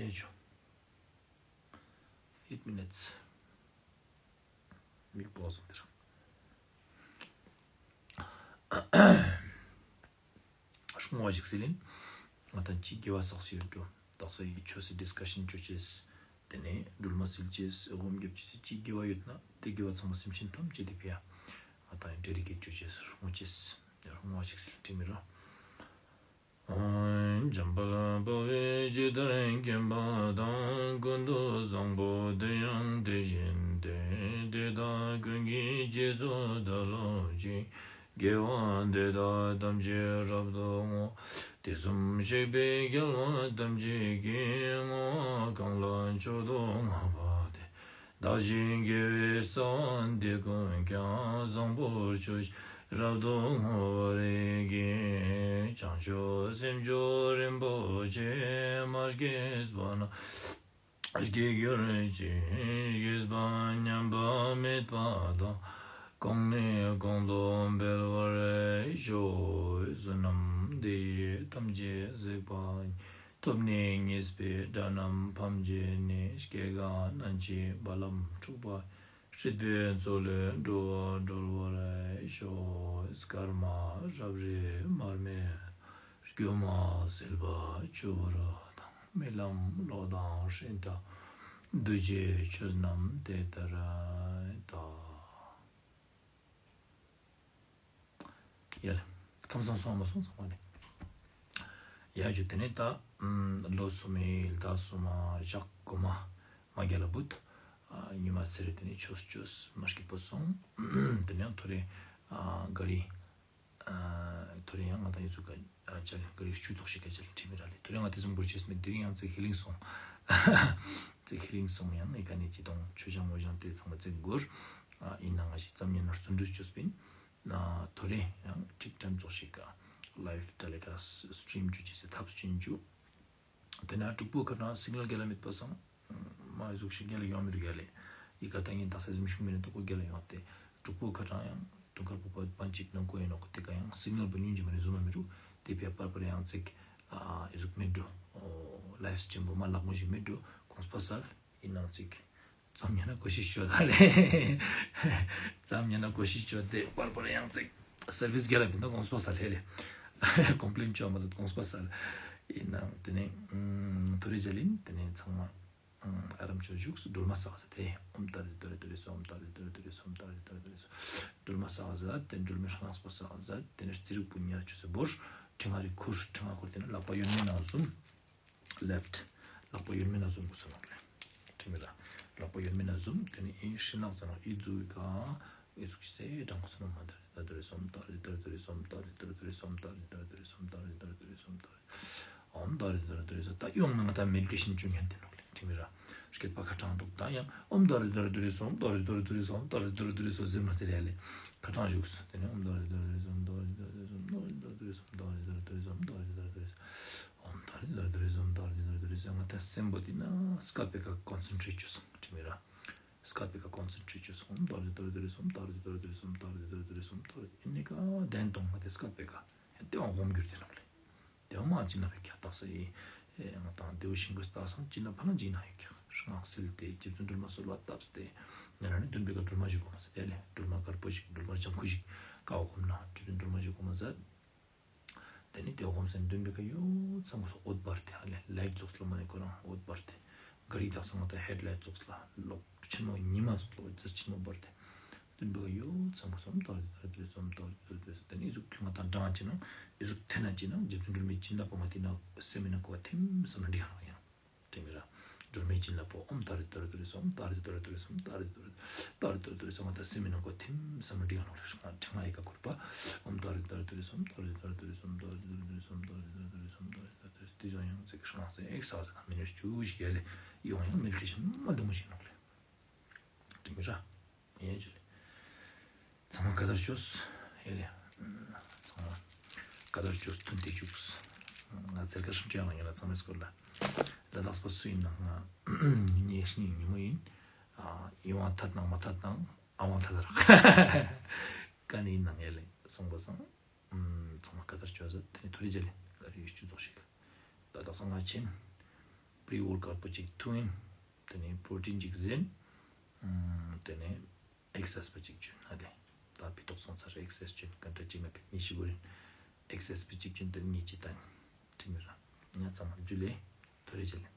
ཡ་ཇོ། Eight minutes. མིག་པོ་སོང་དེར། སྔོ་བ་ཞིག་སིལ་ཡིན། ང་དང་ཅི་དགེ་བ་བསགས་སུ་ཡོད་འགྲོ། དག་ས་ཡི་ཆོས་སི་ཌིས་ཀ་ཤན་བཅོ་ཅེས། དེ་ནས་སྒྲོལ་མ་སིལ་ཅེས། སྒོམ་རྒྱབ་ཅེས་སི་ཅི་དགེ་བ་ཡོད་ན་དེ་དགེ་བ་ཚང་མ་སེམས་ཅན་ཐམས་ཅད་དེ་ཕི་ཡ། ང་དང་ཡི་འབྲེལ་རིགས་ཀྱི་བཅོ་ཅེས་སྔོ་ཅེས། སྔོ་བ་ཞིག་སིལ་དྲི་མི་ར། འཇམ་དཔལ་དཔའ་བོས་ཇི་ལྟར་མཁྱེན་པ་དང་། ཀུན་ཏུ་བཟང་པོ་དེ་ཡང་དེ་བཞིན་ཏེ། དེ་དག་ཀུན་གྱི་རྗེས་སུ་བདག་སློབ་ཅིང་། དགེ་བ་འདི་དག་ཐམས་ཅད་རབ་ཏུ་བསྔོ། དུས་གསུམ་གཤེགས་པའི་རྒྱལ་བ་ཐམས་ཅད་ཀྱིས། བསྔོ་བ་གང་ལ་མཆོག་ཏུ་བསྔགས་པ་དེས། བདག་གཞན་དགེ་བའི་རྩ་བ་འདི་ཀུན་ཀྱང་། བཟང་པོར་གྱུར་ཅིང་རབ་ཏུ་བསྔོ་བར་བགྱི། བྱང་ཆུབ་སེམས་མཆོག་རིན་པོ་ཆེ། མ་སྐྱེས་པ་རྣམས་སྐྱེ་གྱུར་ཅིག། སྐྱེས་པ་ཉམས་པ་མེད་པ་དང་། གོང་ནས་གོང་དུ་འཕེལ་བར་ཤོག། བསོད་ནམས་འདི་ཡིས་ཐམས་ཅད་གཟིགས་པ་ཉིད། ཐོབ་ནས་ཉེས་པའི་དགྲ་རྣམས་ཕམ་བྱས་ནས། སྐྱེ་རྒ་ན་འཆིའི་རྦ་རླབས་འཁྲུགས་པ། སྲིད་པའི་མཚོ་ལས་འགྲོ་བ་སྒྲོལ་བར་ཤོག། སྐར་མ་རབ་རིབ་མར་མེ། སྒྱུ་མ་སེལ་བ་ཆུ་བུར་དང་ རྨི་ལམ་བློ་དང་ཧྲིན་ཏ། འདུ་བྱེད་ཆོས་རྣམས་དེ་ལྟར་གདའ། ཡ་ལེ། ཁམས་སངས་སོང་མ་སོང་ཚང་མ་ལེ། ཡ་ཇུ་དེ་ནས་ད། ལོ་སུམ་ཧེ་ཟླ་སུམ་མ་ཞག་དགུ་མ། མ་རྒྱལ་ལ་བུད། ཉི་མ་ཚེ་རེ་དེ་ནས་ཆོས་ཆོས་མ་སྐྱིད་པོ་སོང་། དེ་ནས་ཡང་ཐོ་རེ། ག་རི། ཐོ་རེ་ཡང་ང་དང་ཡོད་ཚུགས་ཀ་ཅལ་ག་རི་ཆུ་ཚོགས་ཤིག་ཀ་ཅལ་ཁྲིད་མི་ར་ལེ། ཐོ་རེ་ང་དེ་སུམ་བུར་ཆེས་མེད་དེ་རིང་ཡང་ཚེ་ཧི་ལིང་སོང་། ཚེ་ཧི་ལིང་སོང་ཡང་ཨི་ཀ་ནས་ཅི་དང་ཆུ་ཞང་མོ་ཞང་དེ་ཚང་མ་ཚེ་འགོར། ཡིན་ན་ང་ཞིག་ཙམ་ཉན་ན་བརྩོན་འགྲུས་བཅོས་པིན། ཐོ་རེ་ཡང་ཁྲིད་ཁྲིམས་ཚོགས་ཤིག་ཀ་ལའིབ་ཊེ་ལི་ཀ་སི་སི་ཊི་རིམ་བཅུ་ཅི་སེ་ཐབས་སུ་ཅན་བཅུ། དེ་ན་དྲུག་པོ་ཁ་གྲངས་སིག་ནལ་རྒྱལ་ལ་མེད་པ་སང་། མ་གཟུགས་ཤིག་རྒྱལ་ལ་ཡོང་མི་རུ་རྒྱལ་ལེ། ཡི་ག་ད་ངན་དག་ས་ཟིམ་ཤུགས་མེད་ནས་དོ་ཀོ་རྒྱལ་ལ་ཡོང་སྟེ། དྲུག་པོ་ཁ་གྲངས་ཡང་དུང་དཀར་པོ་པ་པན་ཅིག་ནང་ཀོ་ཡིན་ནོ་ཀོ་དེ་ག་ཡང་སིག་ནལ་པོ་ཉུང་ཅི་མ་ནས་བཟུང་མ་མི་རུ། དེ་ཕེ་པར་པར་ཡང་ཚིག་ཨ་ཨི་གཟུགས་མེད་འགྲོ། ལའིབ་སི་ཆེན་པོ་མ་ལག་མོ་ཞིག་མེད་འགྲོ། གོང་སྤ་སལ་ཡིན་ནང་ཚིག་ཙམ་ཉན་ན་གོ་ཤི་ཤོད་ད་ལེ། ཙམ་ཉན་ན་གོ་ཤི་ཤོད་དེ་པར་པར་ཡང་ཚིག་སར་བིས་རྒྱལ་ལ་ཡིན་ད་གོང་སྤ་སལ་ཧེ་ལེ། ཀོམ་པི་ལེན་བཅོ་མ་ཟད་གོང་སྤ་སལ་ཡིན་ནང་དེ་ནས་ཐོ་རེ་ཇལ་ཡིན་དེ་ནས་ཚང་མ། ཨ་རམ་ཆོས་བཞུགས་སྒྲོལ་མ་བསགས་ཟེར་ཏེ། ཨོཾ་ཏཱ་རེ་ཏཱ་རེ་ཏུ་རེ་སྭཱ། ཨོཾ་ཏཱ་རེ་ཏཱ་རེ་ཏུ་རེ་སྭཱ། ཨོཾ་ཏཱ་རེ་ཏཱ་རེ་ཏུ་རེ་སྭཱ། སྒྲོལ་མ་བསགས་ཟེར་ཏེ་སྒྲོལ་མའི་སྔགས་པོ་བསགས་ཟེར་ཏེ་ནས་རྩི་རིག་པོ་ཉེར་ཆུ་སེ་བོར། ཕྲེང་བ་རིགས་ཁུར་ཕྲེང་བ་ཁུར་ཏེ་ནས་ལག་པ་གཡོན་མའི་ནང་ཟུམ། ལེཕ་ཊི། ལག་པ་གཡོན་མའི་ནང་ཟུམ་དགོས་ས་ནོ་རེད། ཁྲིམས་མེད་ལ། ལག་པ་གཡོན་མའི་ནང་ཟུམ་དེ་ནས་ཨི་ཧྲིན་ལག་ཙམ་ཨི་ཛུ་ཡི་ག་ཨི་ཟུག་ཅི་སེ་དྲང་དགོས་ས་ནོ། ཨོཾ་ཏཱ་རེ་ཏཱ་རེ་ཏུ་རེ་སྭཱ། ཨོཾ་ཏཱ་རེ་ཏཱ་རེ་ཏུ་རེ་སྭཱ། ཨོཾ་ཏཱ་རེ་ཏཱ་རེ་ཏུ་རེ་སྭཱ། ཨོཾ་ཏཱ་རེ་ཏཱ་རེ་ཏུ་རེ་སྭཱ། ཨོཾ་ཏཱ་རེ་ཏཱ་རེ་ཏུ་རེ་སྭཱ། ཨོཾ་ཏཱ་རེ་ཏཱ་རེ་ཏུ་རེ་སྭཱ། ད་ཡོང་ན་ང་ད་མེ་ཌི་ཊེ་ཤན་བཅོ་ཉན་དེ་ནོ་ལེ། ཁྲིམས་མེད་ར། སྐད་པ་ཁ་གྲངས་འདུག་ད་ཡང་ཨོཾ་ཏཱ་རེ་ཏཱ་རེ་ཏུ་རེ་སྭཱ། ཨོཾ་ཏཱ་རེ་ཏཱ་རེ་ཏུ་རེ་སྭཱ། ཨོཾ་ཏཱ་རེ་ཏཱ་རེ་ཏུ་རེ་སྭཱ་ཟེར་མ་ཟེར་ཡ་ལེ། ཁ་གྲངས་བཞུགས་སོ། དེ་ནས་ཨོཾ་ཏཱ་རེ་ཏཱ་རེ་ཏུ་རེ་སྭཱ། ཨོཾ་ཏཱ་རེ་ཏཱ་རེ་ཏུ་རེ་སྭཱ། ཨོཾ་ཏཱ་རེ་ཏཱ་རེ་ཏུ་རེ་སྭཱ། ཨོཾ་ཏཱ་རེ་ཏཱ་རེ་ཏུ་རེ་སྭཱ། ཨོཾ་ཏཱ་རེ་ཏཱ་རེ་ཏུ་རེ་སྭཱ། ཨོཾ་ཏཱ་རེ་ཏཱ་རེ་ཏུ་རེ་སྭཱ། ང་ད་སེམས་པོ་དེ་ན་སྐད་པའི་ཁ་ཀོན་སེན་ཊི་རེཊ་བཅོས་སོང་། ཁྲིམས་མེད་ར། སྐད་པའི་ཁ་ཀོན་སེན་ཊི་རེཊ་བཅོས་སོང་། ཨོཾ་ཏཱ་རེ་ཏཱ་རེ་ཏུ་རེ་སྭཱ། ཨོཾ་ཏཱ་རེ་ཏཱ་རེ་ཏུ་རེ་སྭཱ། ཨོཾ་ཏཱ་རེ་ཏཱ་རེ་ཏུ་རེ་སྭཱ། ཨོཾ་ཏཱ་རེ། ཨེ་ནི་ཀ་དན་ཏོང་ང་དེ་སྐད་པའི་ཁ་ཡང་དེ་བ་ཧོམ་གྱུར་དེ་ནོ་ལེ། དེ་བ་མ་ཅི་ན་བའི་ཁ་བཏགས་ས་ཡི། ཨེ་ང་དང་དེ་བ་ཤིང་བུ་བཏགས་སང་ཅི་ན་ཕ་ན་ཅི་ན་ཡོད་ཀྱག་སྔགས་སིལ་ཏེ་རྗེ་བཙུན་སྒྲོལ་མ་གསོལ་བ་བཏབ་སྟེ། ཉ་ར་ནི་འདོན་པའི་ཁ་སྒྲོལ་མ་ཞིག་གོ་མ་ཟད་དེ་ལེ། སྒྲོལ་མ་དཀར་པོ་ཞིག་སྒྲོལ་མ་ལྗང་ཁུ་ཞིག་ཀ་བ་གོམ་ན་རྗེ་བཙུན་སྒྲོལ་མ་ཞིག་གོ་མ་ཟད། དེ་ནི་དེ་ཧོམ་སེམས་འདུན་པའི་ཁ་ཡོད་ཚང་གོ་སོ་འོད་འབར་ཏེ་ཧ་ལས་ལའིཊ་ཙོགས་ལ་མ་ནི་ཁོ་རང་འོད་འབར་ཏེ། ག་རི་དག་སང་ད་ཧེཌ་ལའིཊ་ཙོགས་ལ་ལོག་ཆེན་མོ་ཉི་མ་ཙོགས་ལ་འོད་ཟེར་ཆེན་མོ་འབར་ཏེ། འདུན་པའི་ཁ་ཡོད་ཚང་གོ་སོ་ཨོཾ་ཏཱ་རེ་ཏཱ་རེ་ཏུ་རེ་སྭཱ། ཨོཾ་ཏཱ་རེ་ཏཱ་རེ་ཏུ་རེ་སྭཱ། དེ་ནི་ཟུག་ཁྱོད་ང་དང་འདྲ་ཅི་ན་ཨི་ཟུག་ཐེ་ན་ཅི་ན་རྗེ་བཙུན་སྒྲོལ་མའི་བྱིན་རླབས་པོ་ང་དེ་ན་སེམས་ན་གོ་ཐིམ་སམ་ན་འདི་ཧང་ཡང་། དྲན་གི་ར། སྒྲོལ་མའི་བྱིན་རླབས་པོ་ཨོཾ་ཏཱ་རེ་ཏཱ་རེ་ཏུ་རེ་སྭཱ། ཨོཾ་ཏཱ་རེ་ཏཱ་རེ་ཏུ་རེ་སྭཱ། ཨོཾ་ཏཱ་རེ་ཏཱ་རེ་ཏཱ་རེ་ཏུ་རེ་སྭཱ། ང་ད་སེམས་ནང་གོ་ཐིམ་སམ་ན་འདི་ག་ནོ་རེ་ཧྲི་ང་ཁྲི་ང་ཡི་ག་གུར་པ། ཨོཾ་ཏཱ་རེ་ཏཱ་རེ་ཏུ་རེ་སྭཱ། ཨོཾ་ཏཱ་རེ་ཏཱ་རེ་ཏུ་རེ་སྭཱ། ཨོཾ་ཏཱ་རེ་ཏཱ་རེ་ཏུ་རེ་སྭཱ། ཨོཾ་ཏཱ་རེ་ཏཱ་རེ་ཏུ་རེ་སྭཱ། ཨོཾ་ཏཱ་རེ་ཏཱ་རེ་ཏུ་རེ་སྭཱ། ཨོཾ་ཏཱ་རེ་ཏཱ་རེ་ཏུ་རེ་སྭཱ། དེ་ཙོགས་ཡང་ཚིག་ཧྲི་ང་སེ་ཨེག་སར་སའིཛ་ང་མི་ནི་ཊི་བཅུ་ཞིག་ཡ་ལེ། ཡོང་ཡང་མེ་ཌི་ཊེ་ཤན་མ་འདི་མོ་ཞིག་ནོ་ལེ། དྲན་གི་ར། ཡེ་ཇུ་ལེ། ཚང་མ་ག་དར་ཅོས། ཡེ་ལེ། ཚང་མ་ག་དར་ཅོས་ཐུན་ཏེ་ཅུགས། ང་ཚེར་ཀ་ཧྲིན་ཅོ་ཡང་ཡིན་ལ་ཚང་མའི་སྐོར་ལ། ལ་དྭགས་པ་སུ་ཡིན་ན་ང་ཉེ་ཤིང་ཉིན་མོ་ཡིན། ཨ་ཡིན་བ་ཐད་དང་མ་ཐད་དང་ཨ་བ་ཐད་དར། ཀ་ནི་ཡིན་ན་ཡེ་ལེ་སོང་པ་སང་། ཚང་མ་ག་དར་ཅོས་ཟ་དེ་ནི་ཐུ་རི་ཇ་ལེ་ག་རི་ཡུ་ཅུ་ཚོགས་ཤིག་ད་དག་ས་ང་ཆེན། པྲི་ཝོར་ཀ་ཨུཊ་པོ་ཅིག་ཐུ་ཡིན། དེ་ནས་པྲོ་ཊིན་ཅིག་ཟིན། དེ་ནས་ཨེག་སར་སའིཛ་པོ་ཅིག་བྱོས་ན་དེ། ད་ཕི་ཏོག་སོང་ཚར་ཨེག་སར་སའིཛ་བྱོས་ན་ག་འདྲ་ཅིག་མེད་པའི་ཉི་ཤུ་གོ་རིན། ཨེག་སར་སའིཛ་པོ་ཅིག་བྱོས་ན་དེ་ཉི་ཅི་ད་ནི་ཁྲིམས་མེད་ར། ང་ཚང་མ་ཇུ་ལེ། ཐུ་རི་ཇ་ལེ།